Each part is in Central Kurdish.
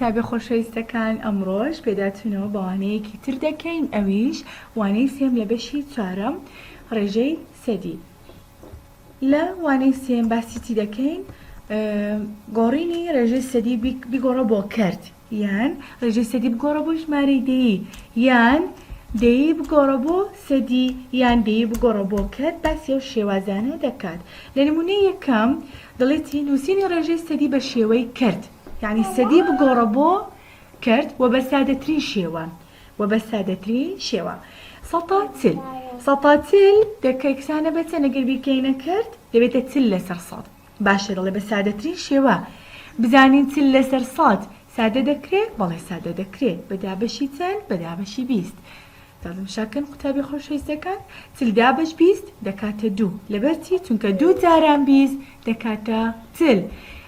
قوتابیە خۆشەویستەکان ئەمڕۆش پێداچوونەوە بە وانەیەکی تر دەکەین ئەویش وانەی سێم لە بەشی چوارەم ڕێژەی سەدی لە وانەی سێم باسی چی دەکەین گۆڕینی ڕێژەی سەدی بیگۆڕە بۆ کەرت یان ڕێژەی سەدی بگۆڕە بۆ ژمارەی دەیی یان دەیی بگۆڕە بۆ سەدی یان دەیی بگۆڕە بۆ کەرت باسی ئەو شێوازانە دەکات لە نمونەی یەکەم دەڵێتی نووسینی ڕێژەی سەدی بە شێوەی کەرت یانی سەدی بگۆڕە بۆ کەرت وە بە سادەترین شێوە وە بە سادەترین شێوە سەتا چل سەتا چل دەکە یەکسانە بە چەند ئەگەر بیکەینە کەرت دەبێتە چل لەسەر سەد باشە دەڵێ بە سادەترین شێوە بزانین چل لەسەر سەد سادە دەکرێ بەڵێ سادە دەکرێ بە دابەشی چەند بە دابەشی 20 تەماشا کەن قوتابی خۆشەویستەکان چل دابەش 20 دەکاتە دوو لەبەر چی چونکە دوو جاران 20 دەکاتە چل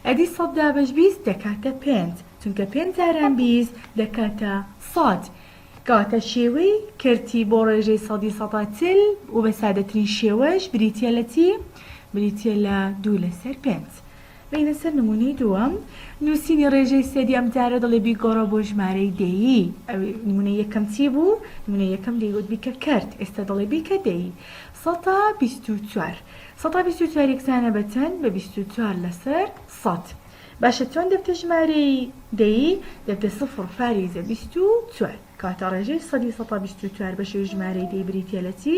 ئەدی سەد دابەش 20 دەکاتە پێنج چونکە پێنج جاران 20 دەکاتە سەد کەواتە شێوەی کەرتی بۆ ڕێژەی سەدی سەدا چل و بە سادەترین شێوەش بریتییە لە چی؟ بریتییە لە دوو لەسەر پێنج. بێینە سەر نموونەی دووەم، نووسینی ڕێژەی سەدی ئەم جارە دەڵێ بیگۆڕە بۆ ژمارەی دەیی. ئەوی نموونەی یەکەم چی بوو؟ نموونەی یەکەم دەیگوت بیکە کەرت، ئێستا دەڵێ بیکە دەیی. سەتا 24. سەتا 24 یەکسانە بە چەند؟ بە 24 لەسەر سەد. باشە چۆن دەبتە ژمارەی دەیی؟ دەبتە سفر فاریزە 24. کەواتە ڕێژەی سەدی سەتا 24 بە شێوەی ژمارەی دەی بریتییە لە چی؟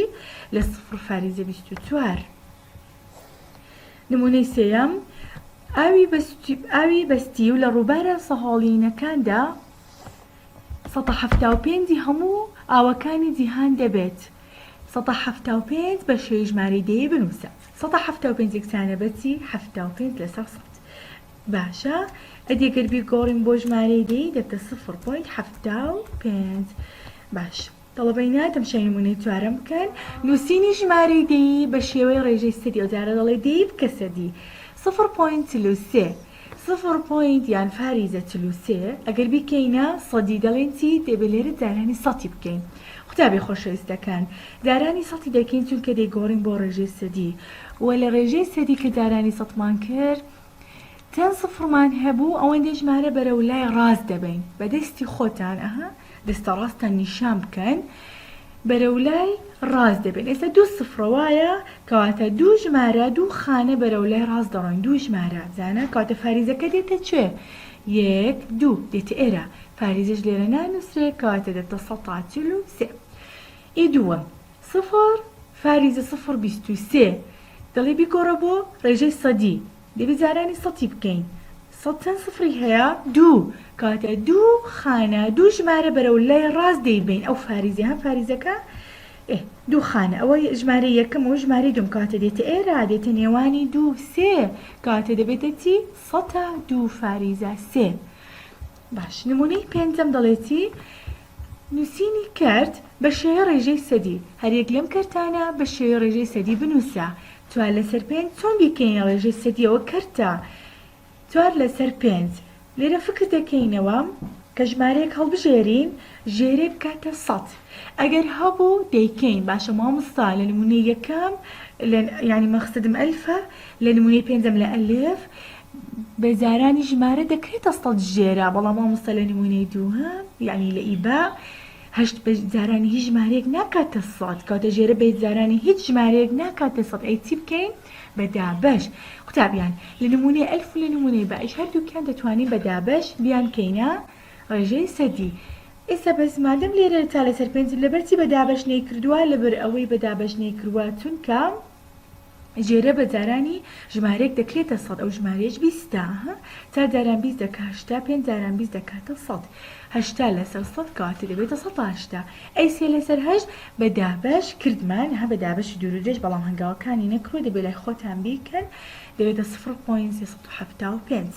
لە سفر فاریزە 24. نموونەی سێیەم، ئاوی ئاوی بەستیو لە ڕووبارە سەهۆڵینەکاندا سەتا 75 ی هەموو ئاوەکانی جیهان دەبێت. سەتا 75 بە شێوەی ژمارەی دەیی بنووسە. سەتا 75 یەکسانە بە چی؟ 75 لەسەر سەد. باشە ئەدی گەر بیگۆڕین بۆ ژمارەی دەیی دەبتە سفر point 75. باش. تەڵەبەینا تەمشای نمونەی چوارەم بکەن نوسینی ژمارەی دەیی بە شێوەی ڕێژەی سەدی ئەوجارە دەڵێ دەیی بکە سەدی سفر point 43 سفر point یان فاریزە 43 ئەگەر بیکەینە سەدی دەڵێن چی دەبێ لێرە جارانی سەتی بکەین قوتابی خۆشەویستەکان جارانی سەتی دەکەین چونکە دەیگۆڕین بۆ ڕێژەی سەدی و لە ڕێژەی سەدی کە جارانی سەتمان کرد چەند سفرمان هەبوو ئەوەندەی ژمارە بەرەو لای ڕاست دەبەین بە دەستی خۆتان ئەها دەستە ڕاستتان نیشان بکەن بەرەو لای ڕاست دەبێن ئێستا دوو سفرە وایە کەواتە دوو ژمارە دوو خانە بەرەو لای ڕاست دەڕۆین دوو ژمارە زانە کەواتە فاریزەکە دێتە کوێ یەک دوو دێتە ئێرە فاریزەش لێرە نانووسرێ کەواتە دەبتە سەتا 43 ئی دووەم سفر فاریزە سفر 23 دەڵێ بیگۆڕە بۆ ڕێژەی سەدی دەبێ جارانی سەتی بکەین سەد چەند سفری هەیە؟ دوو کەواتە دوو خانە دوو ژمارە بەرەو لای ڕاست دەیبەین ئەو فاریزە هەم فاریزەکە ئێ دوو خانە ئەوە ژمارە یەکەم و ژمارەی دوم کەواتە دێتە ئێرە دێتە نێوانی دوو سێ کەواتە دەبێتە چی سەتا دوو فاریزە سێ باش نمونەی پێنجەم دەڵێ چی نووسینی کەرت بە شێوەی ڕێژەی سەدی هەریەک لەم کەرتانە بە شێوەی ڕێژەی سەدی بنووسە چوار لەسەر پێنج چۆن بیکەینە ڕێژەی سەدیەوە کەرتە چوار لەسەر پێنج لێرە فکر دەکەینەوە کە ژمارەیەک هەڵبژێرین ژێرەی بکاتە سەد ئەگەر هەبوو دەیکەین باشە مامۆستا لە نمونەی یەکەم یانی مەخسدم ئەلفە لە نمونەی پێنجەم لە ئەلف بە جارانی ژمارە دەکرێتە سەد ژێرە بەڵام مامۆستا لە نمونەی دووهەم یانی لە ئیبا هەشت بە جارانی هیچ ژمارەیەک ناکاتە سەد کەواتە ژێرە بە جارانی هیچ ژمارەیەک ناکاتە سەد ئەی چی بکەین بە دابەش قوتابیان لە نمونەی ئەلف و لە نمونەی بایش هەردووکیان دەتوانین بە دابەش بیانکەینە ڕێژەی سەدی ئێستا بەس مادەم لێرە تا لەسەر پێنج لەبەر چی بە دابەش نەیکردووە لەبەر ئەوەی بە دابەش نەیکردووە چونکە ژێرە بە جارانی ژمارەیەک دەکرێتە سەد ئەو ژمارەیەش بیستە ها چار جاران بیست دەکا هەشتا پێنج جاران بیست دەکاتە سەد هەشتا لەسەر سەد کەواتە دەبێتە سەد تا هەشتا ئەی سێ لەسەر هەشت بە دابەش کردمان ها بە دابەشی دوور و درێژ بەڵام هەنگاوەکانی نەکرۆ دەبێ لای خۆتان بیکەن دەبێتە سفر point 375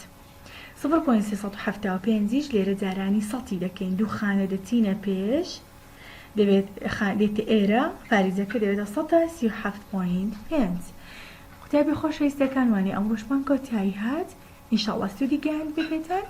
سفر point 375 یش لێرە جارانی سەتی دەکەین دوو خانە دەچینە پێش دەبێت دێتە ئێرە فاریزەکە دەبێتە سەتا 37 point پێنج. قوتابی خۆشەویستەکان وانەی ئەمڕۆشمان کۆتایی هات ئینشاڵڵا سوودی گەیاندبێ پێتان.